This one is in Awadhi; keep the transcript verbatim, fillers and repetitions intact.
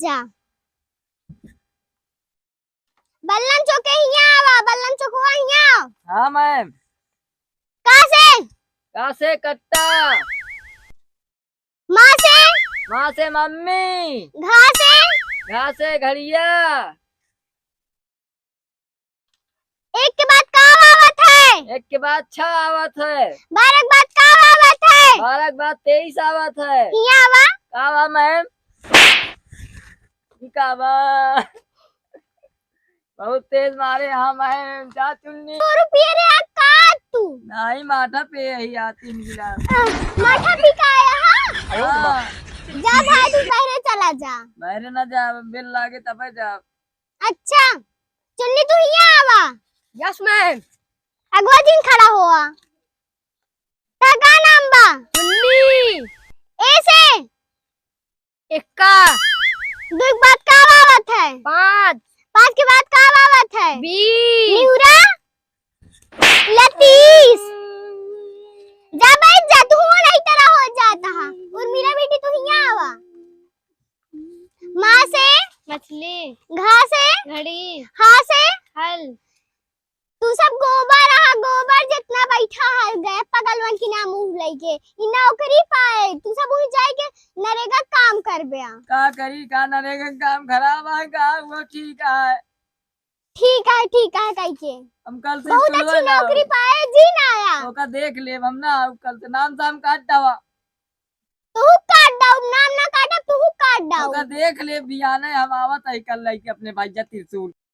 कट्टा। बल्लम चौके हियाँ आवा, बल्लम चौकवा हियाँ आवा। हाँ मैम। का से? का से कट्टा। माँ से? माँ से मम्मी। घा से? घा से घड़िया। एक के बाद का आवत है? एक के बाद छह आवत है। बारह के बाद का आवत है? बारह के बाद तेईस आवत है। हियाँ आवा। का बा मैम? ई का बा? बहुत तेज मारे हम हैं, जा चुन्नी। सौ रुपया रे, आ का तू? नहीं, माठा पे यही आ तीन गिलास। माठा पी का आया, हाँ? हाँ। जा भाई, तू बहरे चला जा। बहरे ना जा, बिल लागे तबे जा। अच्छा, चुन्नी तू हियाँ आवा। Yes ma'am। अगवा जिन खड़ा होआ। ता का नाम बा? चुन्नी। ए से? एक्का। दुई के बाद का आवत है? पाँच। पाँच के बाद का आवत है? बीस। निहुरा? लतीस। जा बैठ जा, तू नहीं तरह हो जाता है। उर्मिला बेटी तू हियाँ आवा। माँ से? मछली। घा से? घड़ी। हा से? हल। तू सब गोबर रहा, गोबर जितना बैठा है, गए पगलवन की नाम मुँह लेके। ई नौकरी पाए, तू सब वहीं जाए के नरेगा काम करबे आ। का करी, का नरेगा काम खराब है, का वो ठीक है? ठीक है, ठीक है, कह के। हम कल से बहुत स्कूलवा अच्छी ना नौकरी आवे। पाए, जी ना आया। ओका देख लेब हम ना, कल से नाम साम काट डावा। तू काट डाउ, नाम ना काटा, तू काट डाउ। ओका देख लेब, बिहाने हम आवत है कल लेके अपने भैया त्रिशूल।